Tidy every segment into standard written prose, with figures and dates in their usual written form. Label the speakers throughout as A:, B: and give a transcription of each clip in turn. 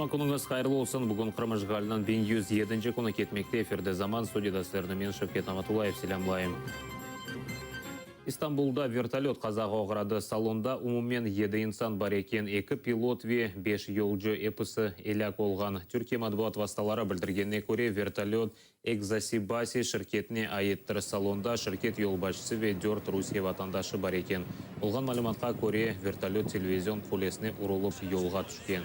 A: Cuma künüñiz hayırlı olsun! Bugün Qırım işğaliniñ 1107-nci künü ketmekte. Efirde Zaman studiyada sizlerni men, Şevket Namatullayev, selâmlayım. İstanbulda vertolöt qazağa oğradı. Salonda umumen yedi insan bar eken, eki pilot ve beş yolcu, episi elâk olğan. Türkiye matbuat vastaları bildirgenine köre, vertolöt Egzasibasi şirketine aittir. Salonda şirket yolbaşçısı ve dört Rusiye vatandaşı bar eken. Olğan malümatqa köre, vertolöt televizion qulesine urulıp yolğa tüşken.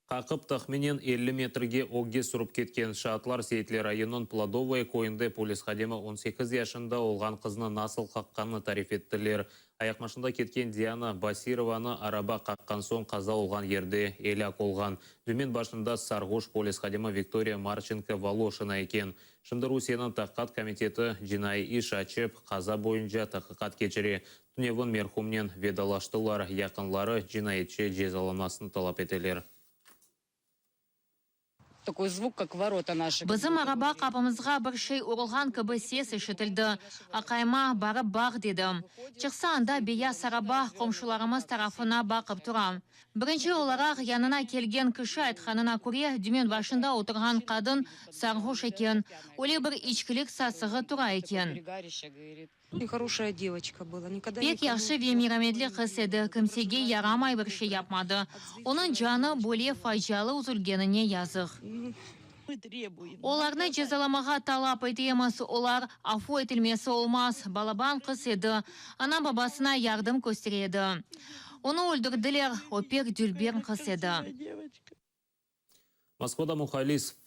A: Qaqıp, tahminen 50 metrge ögge sürip ketken. Şaatlar Seyitler rayonınıñ Plodovoye köyünde polis hadimi 18 yaşında olğan qıznı nasıl qaqqanını tarif ettiler. Ayaqmaşında ketken Diana Basirovanı araba qaqqan soñ qaza olğan yerde elâk olğan. Dümen başında sarğuş polis hadimi Viktoriya Marçenko-Voloşina eken. Şimdi Rusiyeniñ Tahqiqat komiteti cinaiy iş açıp, qaza boyunca tahqiqat keçire. Tünevin merhumnen vedalaştılar, yaqınları cinayetçi cezalanmasını talap eteler.
B: Bizim araba qapımızğa bir şey urulğan kibi ses işitildi. Aqayıma, barıp baq, dedim. Çıqsa, anda beyaz araba qomşularımız tarafına baqıp tura. Birinci olaraq yanına kelgen kişi aytqanına köre, dümen başında oturğan qadın sarğuş eken, öyle bir içkilik sasığı tura eken. Pek yahşı ve merametli qız edi, kimsege yaramay bir şey yapmadı. Onıñ canı böyle facialı üzülgenine yazıq. Olarnı cezalamağa talap etemiz, olar afu etilmesi olmaz. Balaban qız edi, ana-babasına yardım köstere edi. Onı öldürdiler, o pek dülber qız edi.
A: Moskvada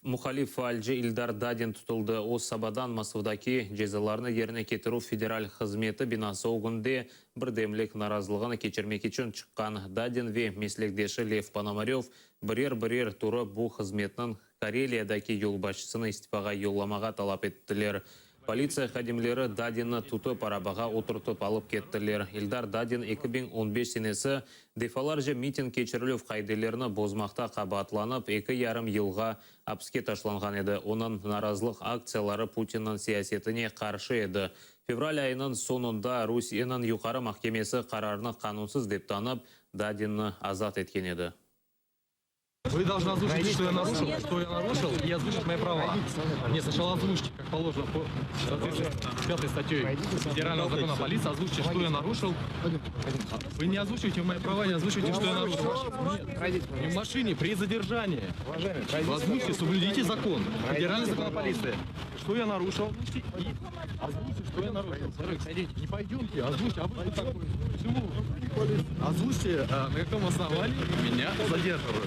A: muhalif faalci İldar Dadin tutuldı. O, sabadan Mosvdaki Cezalarnı yerine ketirüv federal hızmeti binası ögünde birdemlik narazılığını keçirmek içün çıqqan. Dadin ve meslekdeşi Lev Ponomarev birer-birer turıp bu hızmetniñ Kareliyadaki yolbaşçısını istifağa yollamağa talap ettiler. Politsiya hadimleri Dadinni tutıp, arabağa oturtıp alıp kettiler. İldar Dadin 2015 senesi defalarca miting keçirilüv qaidelerini bozmaqta qabaatlanıp, eki yarım yılğa apske taşlanğan edi. Onıñ narazılıq aktsiyaları Putinniñ siyasetine qarşı edi. Fevral ayınıñ soñunda Rusiyeniñ Yuqarı mahkemesi qararnı qanunsız dep tanıp, Dadinni azat etken edi.
C: Вы должны озвучить, что я нарушил, что я нарушил, и озвучить мои права. Нет, сначала озвучьте, как положено по соответствии с пятой статьей Федерального закона о полиции, озвучьте, что я нарушил. Вы не озвучиваете мои права, не озвучиваете, что я нарушил. Нет, не в машине, при задержании. Вы озвучьте, соблюдите закон, Федеральный закон о полиции. Что я нарушил, озвучьте и озвучьте, что я нарушил. Не пойдемте, озвучьте, а вы кто такой? Почему? Озвучьте, на каком основании меня задерживают.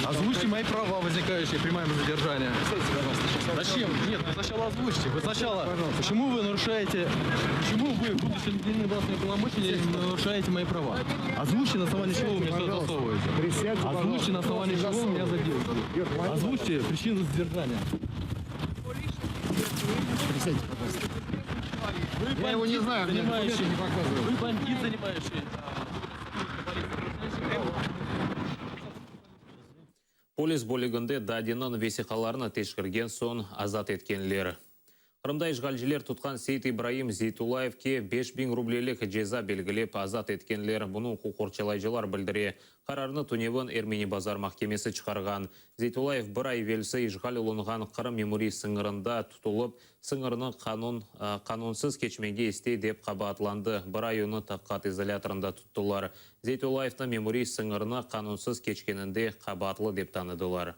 C: Озвучьте мои права, возникающие при моем задержании. Зачем? Нет, вы сначала озвучьте. Вы сначала... Почему вы нарушаете... Почему вы, будучи наделены властными полномочиями, нарушаете мои права? Озвучьте, на основании чего вы меня сюда засовываете. Озвучьте, на основании чего вы меня задерживаете. Озвучьте причину задержания.
D: Присядьте, пожалуйста.
C: Вы
D: Я его не знаю, мне документы не показывают.
C: Вы бандит, занимающий.
A: Polis bölüginde Dadinniñ vesiqalarını teşkirgen soñ azat etkenler. Qırımda işğalciler tutqan Seit İbraim Zeytullayevke 5000 rublelik ceza belgilep azat etkenler. Bunı uquq qorçalayıcılar bildire. Qararnı tünevin Ermeni Bazar mahkemesi çıqarğan. Zeytullayev bir ay evelsi işğal olunğan Qırım memuriy sıñırında tutulıp, sıñırnı qanun qanunsız keçmege istey dep qabaatlandı. Bir ay onı taqiqat izolâtorında tuttılar. Zeytullayevni memuriy sıñırnı qanunsız keçkeninde qabaatlı dep tanıdılar.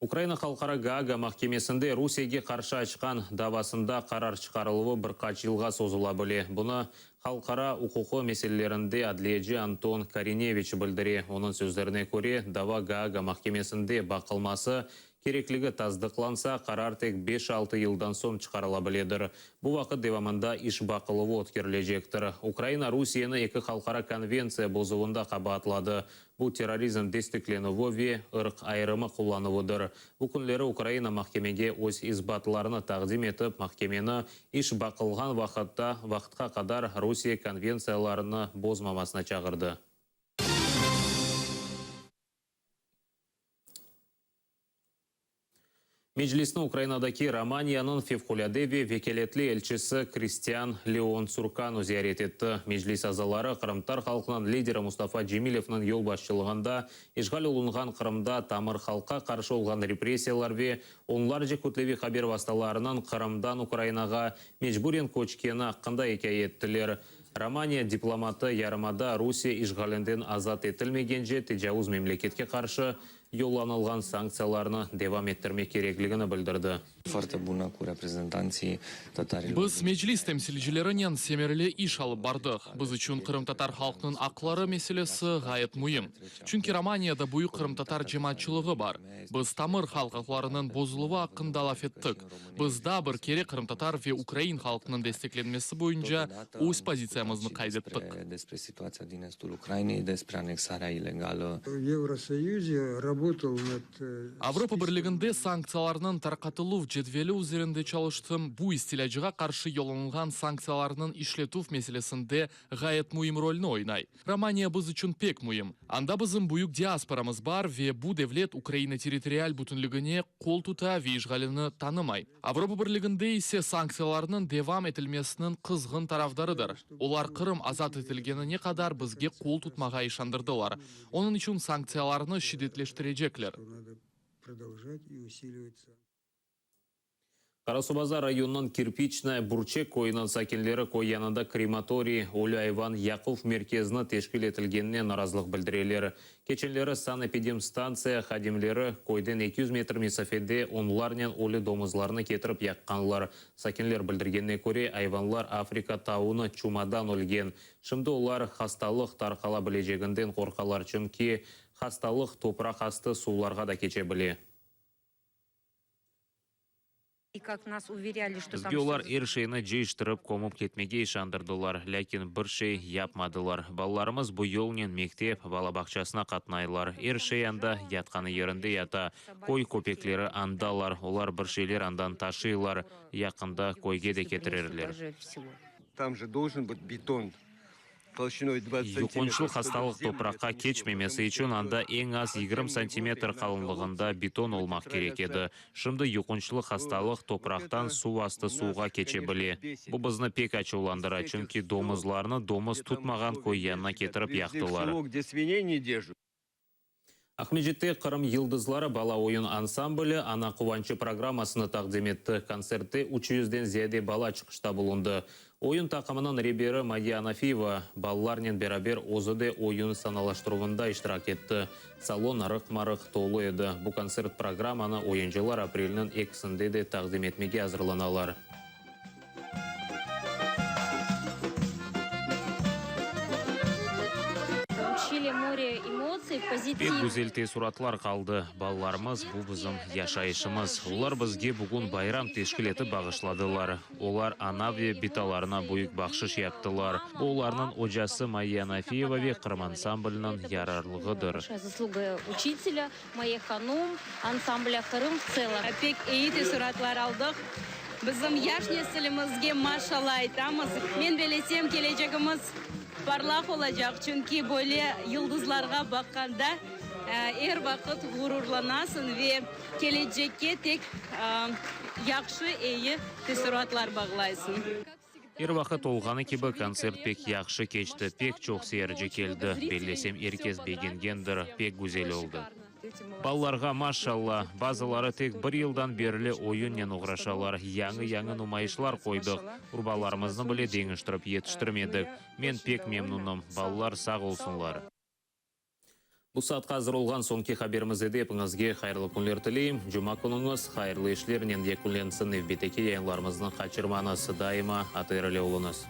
A: Ukraina Halqara Gaaga mahkemesinde Rusiyege qarşı açqan davasında qarar çıqarıluvı bir qaç yılğa sozula bile. Bunı halqara uquqı meselelerinde adliyeci Anton Korineviç bildire. Onıñ sözlerine köre, dava Gaaga mahkemesinde baqılması. Kerekligi tasdıqlansa, qarar tek beş-altı yıldan soñ çıqarıla biledir. Bu vaqıt devamında iş baqıluvı ötkerilecektir. Ukraina Rusiyeni eki halqara konventsiya bozuvında qabaatladı. Bu terrorizm desteklenüvi ve ırq ayırımı qullanuvıdır. Bu künleri Ukraina mahkemege öz isbatlarını taqdim etip, mahkemeni iş baqılğan vaqıtta vaqıtqa qadar Rusiye konventsiyalarını bozmamasına çağırdı. Meclisni Ukrainadaki Romaniyanıñ fevqulâde ve vekâletli elçisi Kristian Leon Tsurkanu ziyaret etti. Meclis azaları qırımtatar halqınıñ lideri Mustafa Cemilevniñ yolbaşçılığında işğal olunğan Qırımda tamır halqqa qarşı olğan repressiyalar ve onlarca kütleviy haber vastalarınıñ Qırımdan Ukrainağa mecburen köçkeni aqqında ikâye ettiler. Romaniya diplomatı yarımada Rusiye işğalinden azat etilmegence tecavuz memleketke qarşı yollanılğan sanktsiyalarnı devam ettirmek kerekligini bildirdi.
E: Foarte bună cu reprezentanții tătarilor
F: Biz Meclis temsilcilerinen semereli iş alıp bardıq. Biz içün qırımtatar halqnıñ aqları meselesi ğayet müim. Çünki Romaniyada büyük qırımtatar cemaatçılığı bar. Biz tamır halq aqlarınıñ bozuluvı aqqında laf ettik. Biz daa bir kere qırımtatar ve ukrain halqınıñ desteklenmesi boyunca öz pozitsiyamıznı qayd ettik.
E: Despre situația din estul Ucrainei, despre anexarea ilegală.
G: Евросоюзе работал над
F: Avropa Birliginde sanktsiyalarnıñ tarqatıluv cedveli üzerinde çalıştım, bu istilâcığa qarşı yollanılğan sanktsiyalarnıñ işletüv meselesinde ğayet müim rolni oynay. Romaniya biz içün pek müim. Anda bizim büyük diasporamız bar ve bu devlet Ukraina territorial bütünligine qol tuta ve işğalini tanımay. Avropa Birliginde ise sanktsiyalarnıñ devam etilmesiniñ qızğın tarafdarıdır. Olar Qırım azat etilgenine qadar bizge qol tutmağa işandırdılar. Onıñ içün sanktsiyalarnı şiddetleştirecekler.
A: Qarasuvbazar rayonınıñ Kirpiçnaya Bürçek köyüniñ sakinleri köy yanında krematoriy, ölü ayvan yaquv merkezini teşkil etilgenine narazılıq bildireler. Keçenleri sanepidemstantsiya hadimleri köyden 200 metr mesafede onlarnen ölü domuzlarnı ketirip yaqqanlar. Sakinler bildirgenine köre, ayvanlar Afrika taunı çumadan ölgen. Şimdi olar hastalıq tarqala bileceginden qorqalar, çünki hastalıq topraq astı suvlarğa da keçe bile. Bizge olar er şeyni cıyıştırıp kömüp ketmege işandırdılar, lâkin bir şey yapmadılar. Balalarımız bu yolnen mektep, bala bağçasına qatnaylar. Er şey anda yatqanı yerinde yata. Köy köpekleri andalar, olar bir şeyler andan taşıylar, yaqında köyge de ketirerler.
H: Tam же должен быть beton толщиной 20
A: Yuqunçlı hastalıq topraqqa keçmemesi içün anda eñ az 20 santimetr qalınlığında beton olmaq kerek edi. Şimdi yuqunçlı hastalıq topraqtan suv astı suvğa keçe bile. Bu bizni pek açuvlandıra, çünki domuzlarnı domuz tutmağan köy yanına ketirip yaqtılar.
H: Село, где свиней не держат.
A: Aqmescitte Qırım yıldızları bala oyun ansambli Ana quvançı programmasını taqdim etti. Kontsertte üç yüzden ziyade bala çıqışta bulundı. Oyun taqımınıñ reberi Mayye Anafiyeva balalarnen beraber özü de oyun sanalaştıruvında iştirak etti. Salon rıqma-rıq tolu edi. Bu kontsert programmanı oyuncılar aprelniñ ekisinde de taqdim etmege azırlanalar. Pek güzel teessuratlar qaldı. Balalarımız, bu bizim yaşayışımız. Olar bizge bugün bayram teşkil etip bağışladılar. Olar ana ve bitalarına büyük bahşış yaptılar. Bu olarnıñ ocası Mayye Anafiyeva ve Qırım ansambliniñ yararlığıdır.
I: Pek eyi teessuratlar aldıq. Bizim yaş nesilimizge maşalla aytamız. Men belesem, kelecegimiz parlaq olacaq, çünki böyle yıldızlarğa baqqanda er vaqıt ğururlanasıñ ve kelecekke tek yahşı, eyi teessuratlar bağlaysıñ.
A: Er vaqıt olğanı kibi, kontsert pek yahşı keçti, pek çoq seyirci keldi. Bellesem, er kes begengendir, pek güzel oldı. Balalarğa maşalla, bazıları tek bir yıldan berli oyunnen oğraşalar, yañı-yañı numayışlar qoydıq, urbalarımıznı bile deñiştirip yetiştirmedik. Men pek memnunım, balalar sağ olsunlar. Bu saatqa azır olğan soñki haberimizde de epiñizge hayırlı künler tileyim. Cuma künüñiz hayırlı işlernen yekünlensin, nevbetteki yayınlarımıznı qaçırmañız, daima ATR ile oluñız.